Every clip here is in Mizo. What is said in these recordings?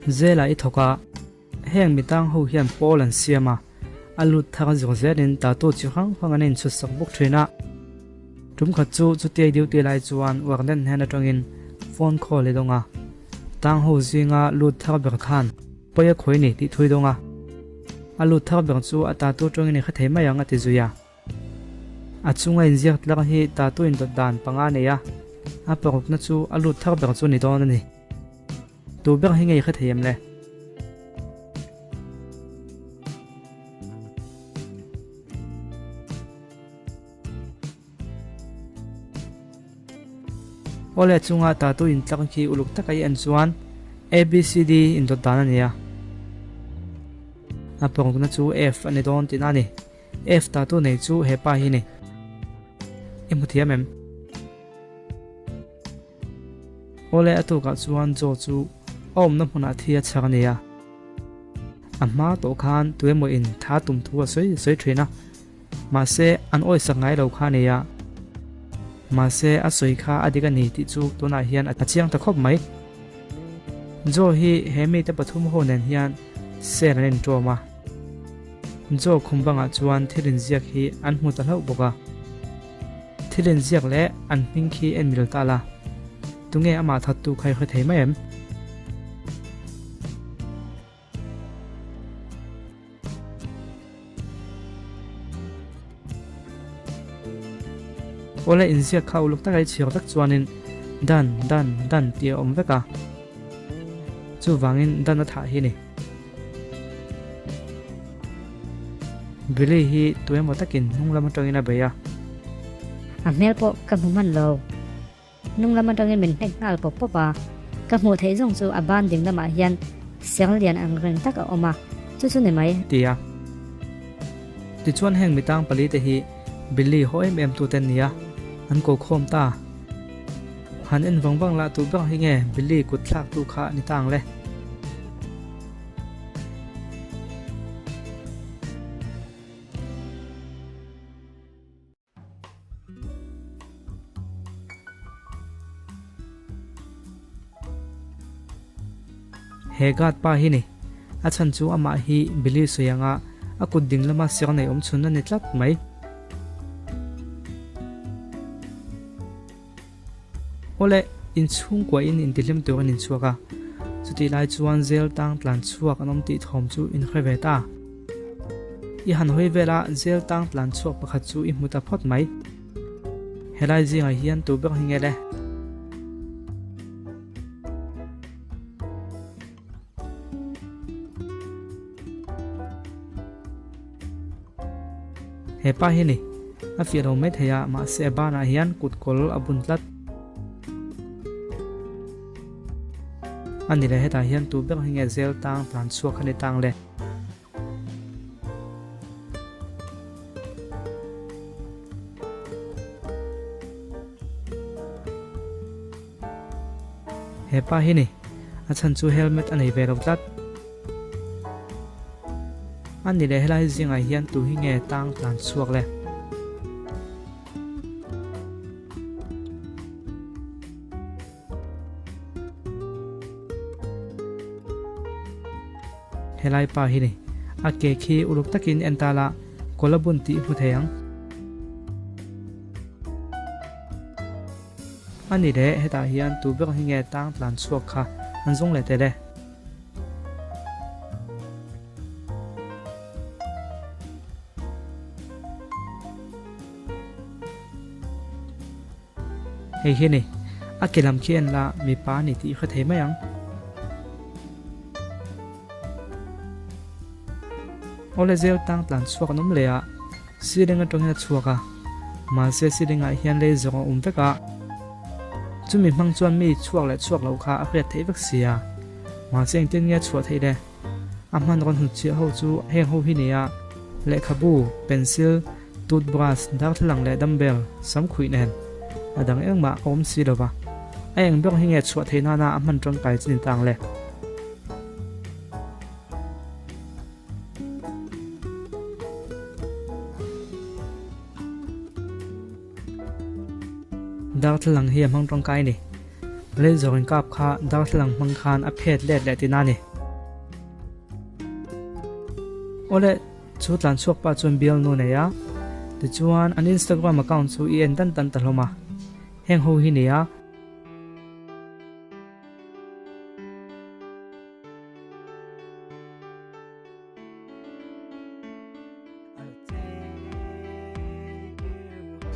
Zela i thawk a, heng mitang ho hian pawl an siam a, a lut thar zawk zelin tattoo chi hrang hrang an inchhut sak bawk thin a. Tum khat chu chutia duty lai chuan warden hnen atangin phone call i dawng a, tang ho zinga lut thar ber khan pawi a khawi ni tih thui dawng a, a lut thar ber chu a tattoo tawngin i hre thei mai ang a ti zui a. A chunga inziak tlang hi tattoo indawt dan panga nei a, a parukna chu a lut thar ber chu ni dawn a ni. Tu ber hi ngei hre thei em le? Awle chunga tattoo intlak khi uluk taka i en chuan ABCD indawt dan a ni a. A parukna chu F a ni dawn tihna a ni. F tattoo nei chu he pa hi ni. I hmu thiam em? Awle a tukah chuan Joe chu a awmna hmunah thi a chhar a ni a. A hma tawh khan tuemaw in tha tum thu a sawi sawi thin a, mahse an awisak ngai lo kha a ni a. Mahse a sawi kha a dik a ni tih chu tunah hian a chiang ta khawp mai. Joe hi he mite pathum ho nen hian cell an inṭawm a. Joe khum bangah chuan thil inziak hi an hmu ta hlauh bawk a. Thil inziak leh an hming khi en mil ta la, tunge amah thattu kha i hre thei mai em? Awle inziak kha uluk taka i chhiar vek chuanin dan, dan, dan tih a awm vek a, chuvangin dan a thah hi ni. Billy hi tuemaw takin hnung lam atangin a bei a. A hmel pawh ka hmu hman lo. Hnung lam atangin min hnek nghal pawp pawp a. Ka hmuh theih zawng chu a ban ding lamah hian ser lian ang reng tak a awm a, chu chu ni mai. Ti a. Tichuan heng mitang palite hi Billy haw em em tute an ni a, an ko khawm ta. Han en vang vang lah tu ber hi nge Billy kut thlak tu kha ni ta ang le. He guard pa hi ni. A chhan chu amah hi Billy sawi anga a kut ding lama ser nei awm chhun a ni tlat mai. Awle, inchhungkuahin intihlim tur an inchhuak a, chutih lai chuan zel tang tlan chhuak an awm tih thawm chu in hre ve ta. I han hawi vela zel tang tlan chhuak pakhat chu i hmu ta phawt mai. Helai zingah hian tu ber hi nge le? He pa hi ni, a fiah lo mai thei a, mahse a banah hian kut kawl a bun tlat. A ni le, hetah hian tu ber hi nge zel tang tlan chhuak a ni tang le. He pa hi ni, a chhan chu helmet a nei ve lo tlat. A ni leh helai zingah hian tu hi nge tang tlan chhuak le? Helai pa hi ni, a ke khi uluk takin en ta la, kawl a bun tih i hmu thei ang. A ni leh hetah hian tu ber hi nge tang tlan chhuak kha an zawng leh tel e. Hei hi ni, a ke lam khi en la mipa a ni tih i hre thei mai ang. Awle zel tang tlan chhuak an awm leh a, ceiling atangin a chhuak a, mahse ceiling ah hian lei zawng a awm vek a, chumi hmang chuan mi chhuak leh chhuak lo kha a hriat theih vek sia, mahse engtin nge a chhuah theih le? A hman rawn hnut chhiah ho chu heng ho hi nia, lehkhabu, pencil, toothbrush, darthlalang leh dumbbell, samkhuih nen a dang engmah a awm si lova, a eng ber hi nge chhuah theih nana a hman tangkai chin tang le? Darthlalang hi a hmang tangkai a ni. Laser in kap kha darthlalang hmang khan a phet let leh tina a ni. Awle, chu tlan chhuak pa chuan bialnu nei a, tichuan an Instagram account chu i en dan dan ta hlawm a, heng ho hi nia.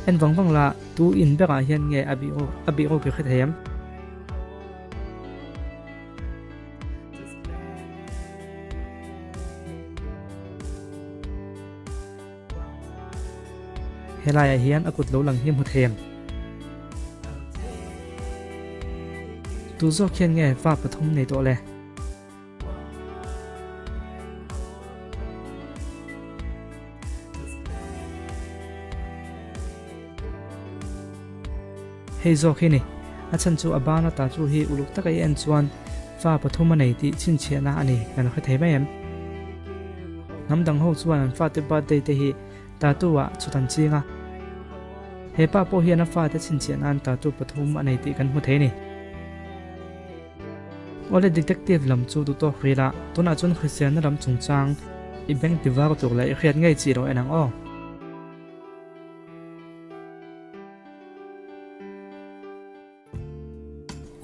En vang vang la, tu in berah hian nge a bih a bih ruk i hre thei em? Helaiah hian a kut lo lang hi hmu thei em? Tu zawk hian nge fa pathum nei tawh le? Hei zawk hi ni, a chhan chu a ban ata chu hi uluk taka i en chuan fa pathum a nei tih chhinchhiahna a ni kan hre thei mai em? Hnam dang ho chuan an fate birthday te hi tattoo ah chhut an ching a, he pa pawh hian a fate chhinchhiah nan tattoo pathum a nei tih kan hmu thei a ni. Awle detective lam chu duh tawk ril a, tunah chuan hriselna lam chungchang i bank ti var tur leh i hriat ngei chi lo en ang aw.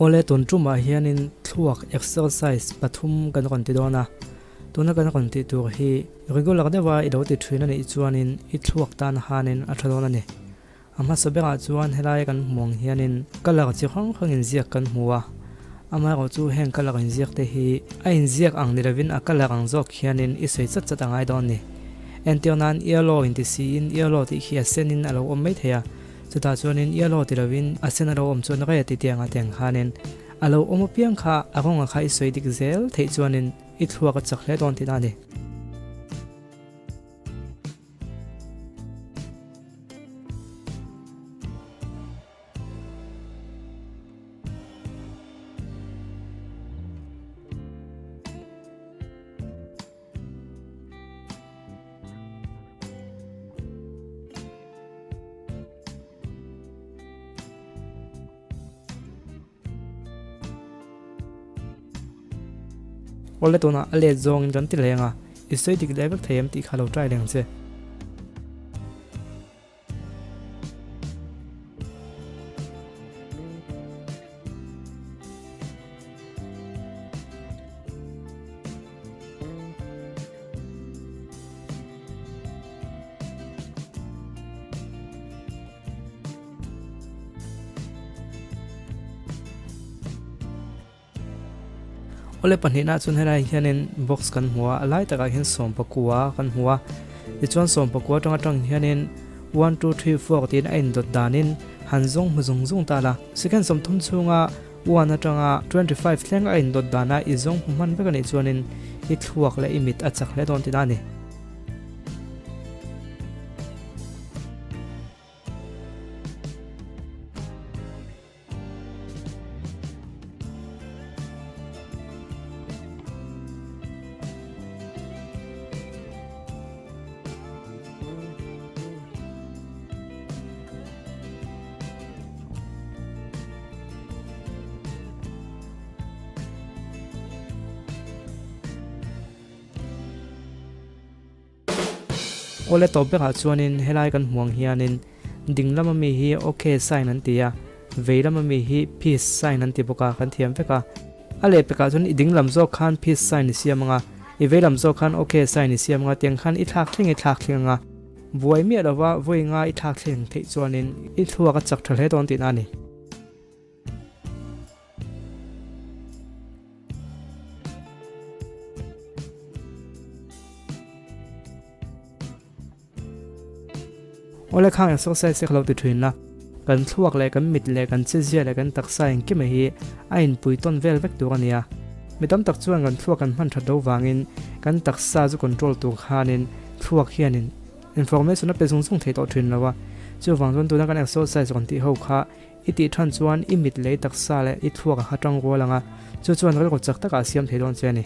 Awle tun tumah hianin thluak exercise pathum kan rawn ti dawn a, tuna kan rawn tih tur hi regular deuha i lo ti thin a nih chuanin i thluak tan hanin a tha dawn a ni. A hmasa berah chuan helai kan hmu ang hianin colour chi hrang hrang inziak kan hmu a, amaherawh chu heng colour inziak te hi a inziak ang ni lovin a colour ang zawk hianin i sawi chat chat a ngai dawn a ni. Entir nan yellow inti siin yellow tih khi a sen in a lo awm mai thei a, chutah chuanin yellow ti lovin a sen a lo awm chuan red ti tiang a teng khanin a lo awm apiang kha a rawnga kha i sawi dik zel theih chuanin i thluak a chak hle dawn tihna a ni. Awle tunah a let zawngin kan ti leng a, i sawi dik leh vek thei em tih kha lo try leng che. Awle pahnihna chuan helai hianin box kan hmu a a lai takah hian sawmpakua kan hmu a tichuan sawmpakua atang atang hianin one two three four tiin a indawt danin han zawng hmu zung zung ta la second 30 chhunga one atanga 25 thleng a indawt dana i zawng hmu hman vek anih chuanin i thluak leh i mit a chak hle dawn tihna a ni. Awle tawp berah chuanin helai kan hmuh ang hianin ding lama mi hi ok sign an ti a, vei lama mi hi peace sign an ti bawk a, kan thiam vek a. A lehpekah chuan i ding lam zawk khan peace sign i siam ang a, i vei lam zawk khan ok sign i siam ang a, tiang khan i thlak thleng i thlak thleng ang a. Buai miah lova vawi nga i thlak thleng theih chuanin i thluak a chak tha hle dawn tihna a ni. Awle khang exercise hi ka lo ti thin a, kan thluak leh kan mit leh kan chezia leh kan taksa engkim hi a inpui tawn vel vek tur a ni a. Mi tam tak chuan kan thluak kan hman that lo vangin kan taksa chu control tur khanin thluak hianin information a pe zung zung thei tawh thin lo a, chuvang chuan tuna kan exercise rawn tih ho kha I tih than chuan i mit lei taksa leh i thluak a kha tang rual ang a, chu chuan rilru chak takah a siam thei dawn che a ni.